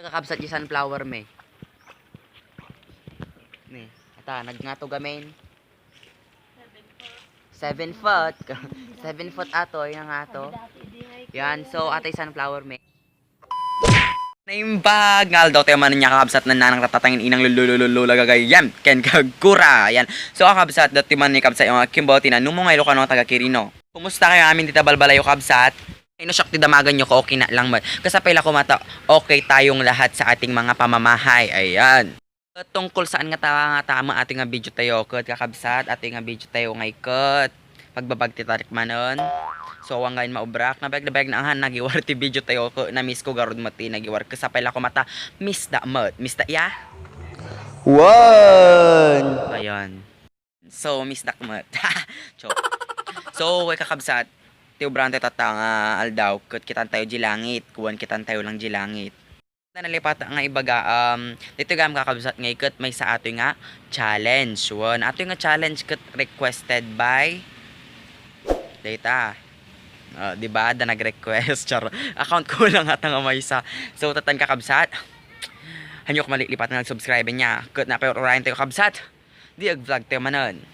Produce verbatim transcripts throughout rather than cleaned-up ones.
Kakabsat, di sunflower mi. Ni, ata, nagngato gamin. Seven foot. Seven foot atoy, nangato. Yan, so, atay sunflower mi. Naimbag nga aldaw tayo man niya, kakabsat, nanang tatatangin inang lulululula gagayem ken kagkura. Yan. So, kakabsat, dati man ni kabsat yung kimbo, tinanumo nga Ilocano, taga Quirino. Kumusta kayo amin dita balbalayo, kabsat? Ay, no, siak ti damagan nyo ko, okay na lang, man. Kasapay la ko mata, okay tayong lahat sa ating mga pamamahay. Ayan. Tungkol saan nga ta-, nga tama ating nga video tayo, ket kakabsat, ating nga video tayo nga iket. Pagbabag ti tarik manen. So, awan ngayon maubrak. Nabayag, nabayag na ang nagiwar ti video tayo, ket na-miss ko garud met ti nagiwar. Kasapay la ko mata, miss da met. Miss da, ya? One! Ayan. So, miss da met. Joke. So, way kakabsat, ti ubrahan tayo tatta nga aldaw, ket kitan tayo di langit, kuwan kitan tayo lang di langit. Na nalipat nga ibaga, um, dito gam kakabsat nga iket maysa atoy nga challenge. Wen, atoy nga challenge ket requested by data. Ah, di ba? Da nag-request. Char. Account ko lang ata nga maysa. So, tatan kakabsat. Hanyok malilipat nga nag-subscribe niya. Ket na pero urayan tayo kakabsat. Di ag-vlog tayo manen.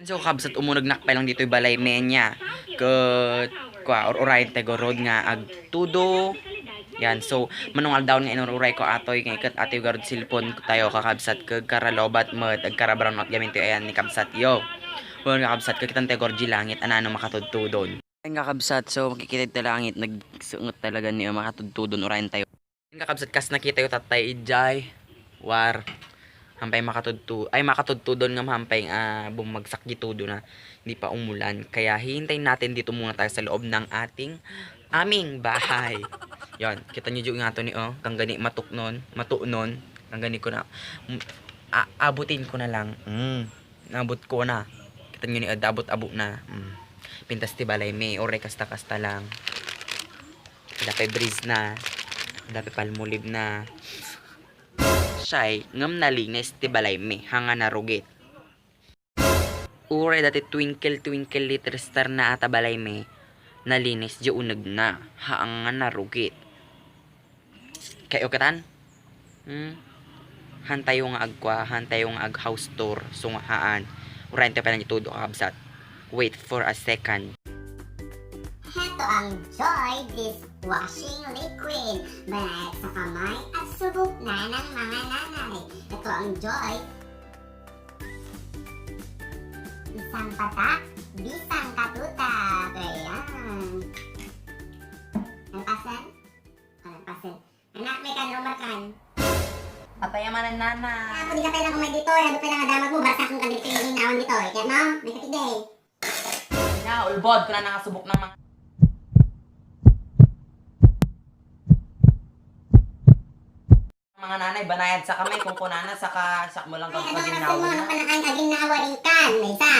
So, kabsat, umuneg nakpay lang ditoy balay, menya. Ket, kua, ur-urayen tayo garud nga agtudo. Yan, so, manungal daon nga inur-uray ko atoy, nga iket atoy garud cellphone tayo, kakabsat, ket kara lobat met, agkara brownout gamin tayo, ayan, ni kabsat, yo. Wen, kakabsat, ket kitan tayo garud di langit, anano makatudtudon. Ayan, kakabsat, so, makikita ta langit, nagsunget talaga ni, makatudtudon, urayen tayo. Kakabsat, kas nakita yo tattay, ijay. War. Hampay makatudtu-, ay, makatudtudon nga mahampay, ah, bumagsak di tudo na. Hindi pa umulan. Kaya hihintayin natin dito muna tayo sa loob ng ating aming bahay. Yon, kita nyo dyan nga to ni, oh, kanggani matuknon, matunon. Kanggani ko na, mm, a-, abutin ko na lang. Mm. Nabot ko na. Kita nyo ni, ah, abot-abo na. Mm. Pintas ti balay mi, oray kasta-kasta lang. Adda pay breeze na. Adda pay Palmolive na. Siay, ngem nalinis ti balay mi, haan nga narugit. Uray dati twinkle, twinkle little star na ata balay mi, nalinis di uneg na, haan nga narugit. Kay ukatan? Hmm? Haan tayo nga agkua, haan tayo nga ag-house tour. So nga haan. Urayen tayo pay lang itudo, kakabsat. Wait for a second. Heto ang Joy Dishwashing Liquid. Banayad sa kamay at subok na ng mga nanay. Ito ang Joy. Isang patak, bisang katutak. Ayan. Nalpasan? Nalpasan. Anak, may kan, Omar kan. Apayamanan, nana. Ako, di ka pwede kumay dito. Ano pwede nga damag mo? Basta akong kagriting yung inawan dito. Kaya mo, may katigay. Na, ulbod ko na nakasubok ng mga mga nanay, banayad sa kamay, kung kunana, saka, sak mo lang. Ay, ano, kaginnawa mo? Ano pa na kain kaginnawa rin kan? May isa.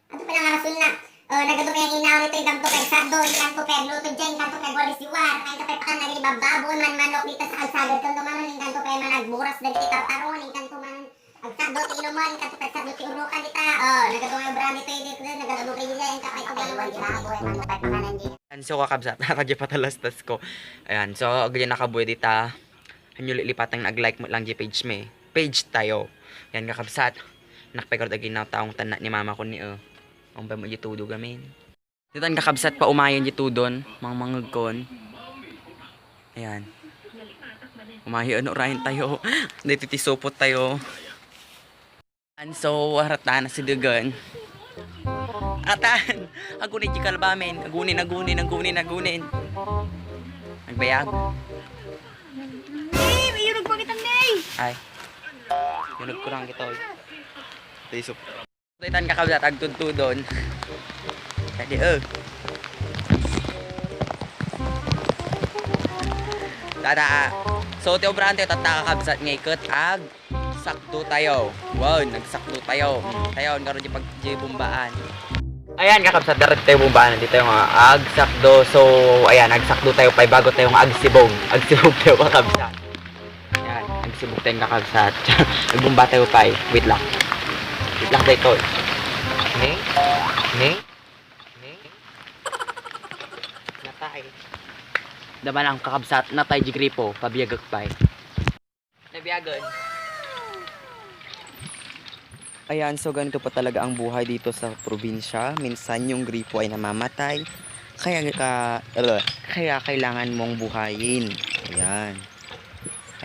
Ato pa nang rason na, oh, nagado kay ang inaw nito, inkanto kay sado, inkanto kay agluto dyan, inkanto kay agwalis di war, inkanto kay pakan naging bababo, man manok dito sa kalsada, inkanto man, inkanto kay man agburas dagiti tartaron, inkanto man agsado ti inuman, inkanto kay sado ti urukan dita, oh, nagado nga obra dito, dito, nagado kay dyan, inkanto kay agwalis di war, inkanto kay pakan naging. Ayan, so, kakabsat, nata di patalastas ko. Ayan, so, agli nakabuhi dita. Hanyo lilipatan nga ag-like mo lang di page mi. Page tayo. Yan, kakabsat. Nakpay karud aginnaw taong tanak ni mama ko ni, eh. Ang ba mo di tudo gamin? Ditan kakabsat pa umayon di tudon, mangmangegkon. Ayan. Umayon, urayen tayo. Dito ti supot tayo. Anso, waratan na si Dugon. Atan! Agunin di kalbamin. Agunin, agunin, agunin, agunin. Nagbayag. Eh, may yurog pa kitang day. Ay. Yurog ko lang kita, oy. Ito yung sup-, ito itan kakabsat, agtudtudon. Tadi, eh. Tada. So, ti obrahan tayo, tatta kakabsat nga iket, ag sakto tayo. Wow, nagsakto tayo. Mm, tayo, ang garo di pag-, di bumbaan. Ayan, kakabsat, darayo tayo bumba. Nandito tayo nga agsakdo. So, ayan, agsakdo tayo pay bago tayo nga agsibog. Agsibog tayo, kakabsat. Ayan, agsibog tayo, kakabsat. Nagbumba tayo pay. Wait lang. Wait lang, daytoy. Ne? Ne? Ne? Natay. Dama lang, kakabsat, natay di gripo. Pabiagak pay. Nabiagan. Ayan, so ganito pa talaga ang buhay dito sa probinsya. Minsan yung gripo ay namamatay. Kaya ka, ala, kaya kailangan mong buhayin. Ayan.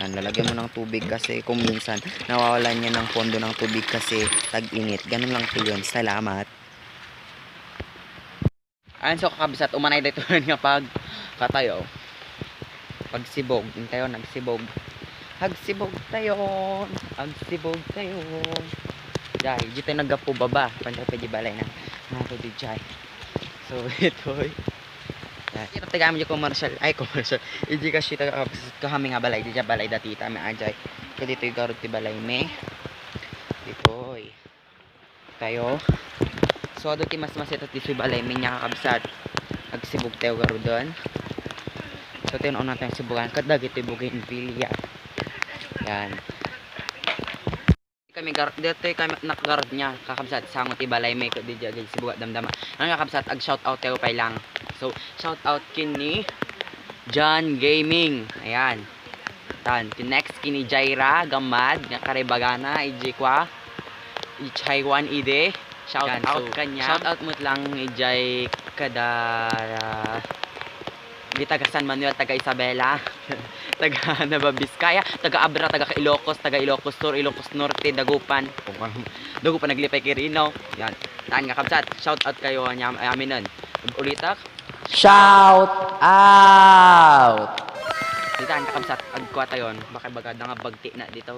Yan, lalagyan mo ng tubig kasi kung minsan nawawalan niya ng pondo ng tubig kasi tag-init. Ganun lang po yun. Salamat. Ayan, so, kakabsat, umanay daytoy nga pagkatayo. Pagsibog, intayon, nagsibog. Agsibog tayo, agsibog tayo. Jay, dito naggapu baba. Pantay pa di balay na. Nga to di Jay. So, ito eh. Yan. Kita taga amin yung commercial. Ay, commercial. Hindi kasi taga kami nga balay. Di dyan balay dati kami, Ajay. Kaya dito yung garod ti balay me. Dito eh. Tayo. So, adu ti mas masita ti balay mi nga kakabsat. Agsibog tayo garuden. So, tinuon natin ang sibugan. Ket dagiti bougainvillea. Yan. Kami gar-, dito kami nakgarod niya, kakabsat. Sango ti balay mi, ket di agay sibuga damdama. Ang kakabsat, ag shout out tayo pay lang. So, shout out ken ni John Gaming. Ayan. Tan, ti next kini Jaira Gamad, nga karibagana, ijay kwa, ijay Juan Ide. Shout out kanya. Shout out met lang ijay kada, ah, di taga San Manuel, taga Isabela, taga Nueva Vizcaya, taga Abra, taga Ilocos, taga Ilocos Sur, Ilocos Norte, Dagupan. Kung ano, Dagupan naglipay kay Rino. Yan. Tan nga kabsat, shout out kayo, anyam-, aminen. Ulitak. Shout out! Dita, ang kakabsat, agkua tayon. Baka baga, nga bagti na dito.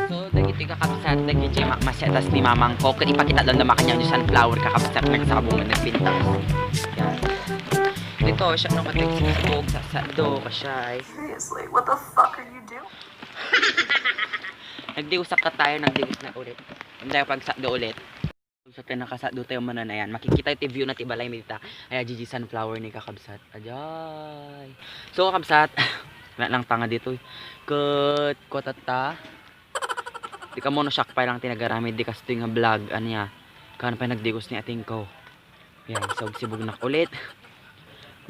So, dagiti kakabsat, dagiti ma-, masetas ni mamang ko. Ket ipakita lang naman kanya yung sunflower, kakabsat, nagsabong na nagpintas. Yan. Dito, siya, no, katek, sisibog, sasado, kasya, eh. Seriously, what the fuck are you doing? Nagdiusak ka tayo, nagdius na ulit. Hindi tayo pagsakdo ulit. So, tayo nakasakdo tayo manan, ayan. Makikita yung view na ti balay mi dita. Ay, Gigi sunflower ni kakabsat. Ajay. So, kakabsat, wala lang tanga dito eh. Ket, kutata. Di ka mo na shock pa lang tinagaramid, di kastoy nga vlog, anya. Kan pa nagdius ni ating ko. Yan, so, agsibog na ulit.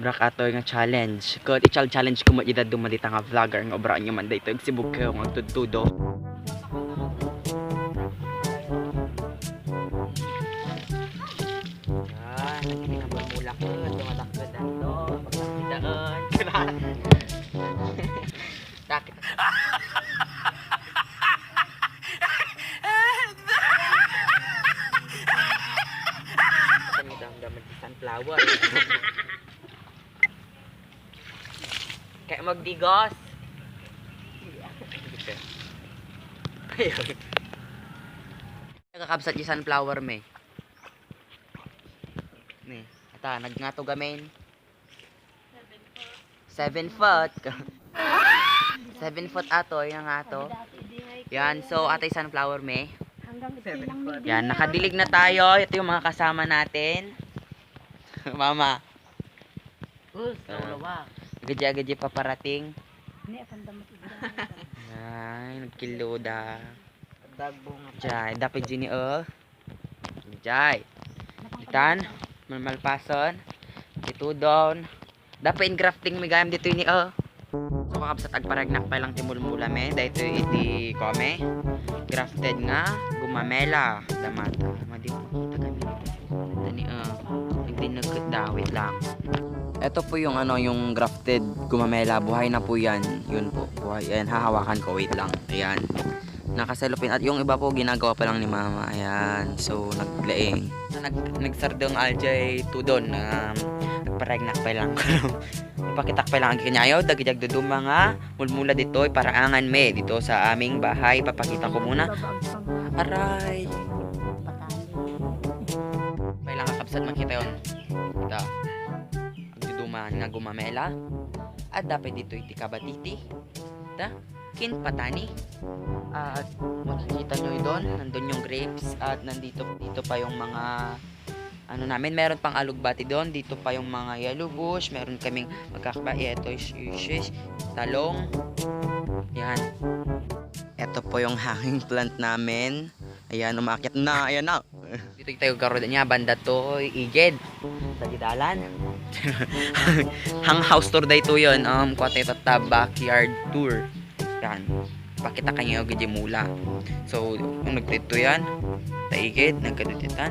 Brak atoy nga challenge. Ket i-challenge ko met ida duma dita nga vlogger nga obraan nyo man daytoy. Agsibog kayo nga agtudtudo. Yan, nagkikita mo mula ko. Tumatakbo na ito. Pagkakita, oh. Bakit? Kami damdaman ti sunflower. Kaya magdigos. Ayun. Kakabsat di sunflower me. Ni, ata, nagngato gamin. Seven foot. Seven foot ato, yung nga ato. Yan, so, atay sunflower me. Hanggang ito lang. Yan, nakadilig na tayo. Ito yung mga kasama natin. Mama. Us, ah, lawlawa. Gadya-gadya paparating. Ni, at ang damot ito. Ay, nagkiluda. Dagbong. Jay, dapat Jini, oh. Jay. Itan, malmalpason. Itudon. Dapat in grafting mi gayam dito ini, oh. So, kakabsat, agparagnak pa lang ti mulmula me. Dahito iti kome. Grafted nga gumamela. Damata. Madi makita kami. Ito ni, oh. Nagdinagkit dawit lang. Ito po yung ano, yung grafted gumamela. Buhay na po yan. Yun po. Buhay. Ayan, hahawakan ko. Wait lang. Ayan. Nakaselopin. At yung iba po, ginagawa pa lang ni Mama. Ayan. So, naglaing. Nag-, nagsardeng aljay tudon. Um, nagparagnak pa lang. Ipakitak pa lang ang kanyayo. Dagiti agduduma nga mulmula ditoy, paraangan me dito sa aming bahay. Papakita ko muna. Aray. Kailangan kakabsat makita yon. Ita. Agduduma nga gumamela. At dapat dito iti kabatiti. Ta? Kin patani. At makikita nyo doon, nandun yung grapes at nandito dito pa yung mga ano namin, meron pang alugbati doon, dito pa yung mga yellow bush, meron kaming magkakaba, ito is, is, is talong. Yan. Ito po yung hanging plant namin. Ayan, umakyat na. Ayan na. Dito tayo karon niya, banda to, igid. Sa gidalan. Hang house tour day to yun. Um, kuha tayo tatta backyard tour. Yan. Pakita kanyo gidi mula. So, kung nagtito yan, taigid, nagkaduditan.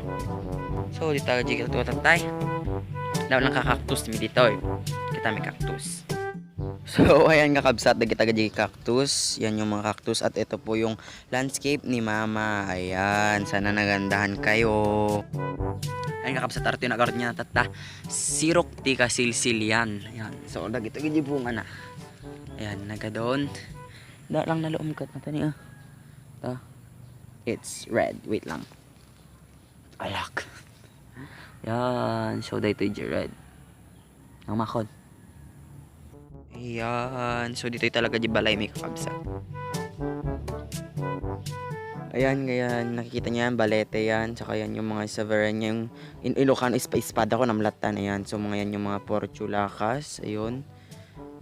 So, di tayo gidi to tatay. Daw lang kakaktus mi dito eh. Kita may cactus. So, ayan kakabsat, dagita gidi cactus. Yan yung mga cactus at ito po yung landscape ni Mama. Ayan, sana nagandahan kayo. Ayan kakabsat, arte na garod niya tatta. Sirok ti kasilsilian. Ayan. So, dagito gidi bunga na. Ayan, nagadon. Da lang naluom kat. Ito niya. Ito. It's red. Wait lang. Alak. Yan. So, daytoy di red. Ang makon. Ayan. So, dito'y talaga di balay may kakabsat. Ayan, ayan. Nakikita niyo yan, balete yan. Tsaka yan yung mga Severan niya. Yung in Ilocano, ispa-, espada ko, namlatan. Ayan. So, mga yan yung mga portulakas. Ayun.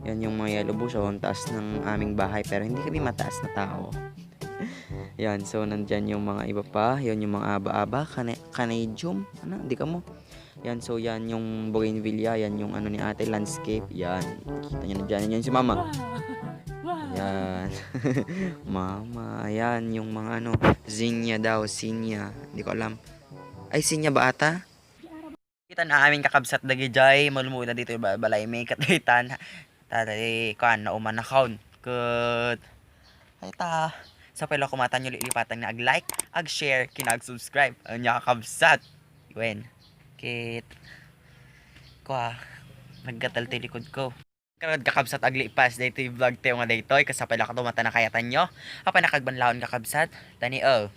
Yan yung mga yellow bush. Oh, ang taas ng aming bahay. Pero hindi kami mataas na tao. Yan. So, nandyan yung mga iba pa. Yan yung mga aba-aba. Cane-, canadium. Ano? Hindi ka mo. Yan. So, yan yung bougainvillea. Yan yung ano ni ate, landscape. Yan. Kita niyo na dyan. Yan si mama. Wow! Wow! Yan. Mama. Ayan yung mga ano. Zinnia daw. Zinnia. Hindi ko alam. Ay, zinnia ba ata? Kita na amin kakabsat dagijay, malumuna dito ba-, balay may katitan. Tatay, kuan, nauman na kaon. Ket, ay ta, sapay la kumatan nyo lilipatan nga ag-like, ag-share, ken ag-subscribe. Anya kakabsat. Wen. Ket, kua, naggatal ti likod ko. Karad kakabsat aglipas daytoy vlog tayo nga daytoy, kasapay la kato mata nakayatan nyo. Apay nakagbanlaon kakabsat? Tani, oh,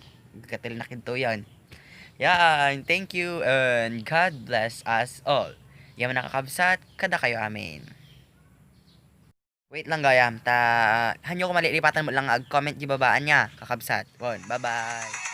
gatil na kinto yan. Yan, thank you and God bless us all. Yaman na kakabsat, kada kayo amin. Wait lang gayam, ta, hanyo ko malilipatan mo lang ag-comment di babaan niya, kakabsat. Bon, bye-bye.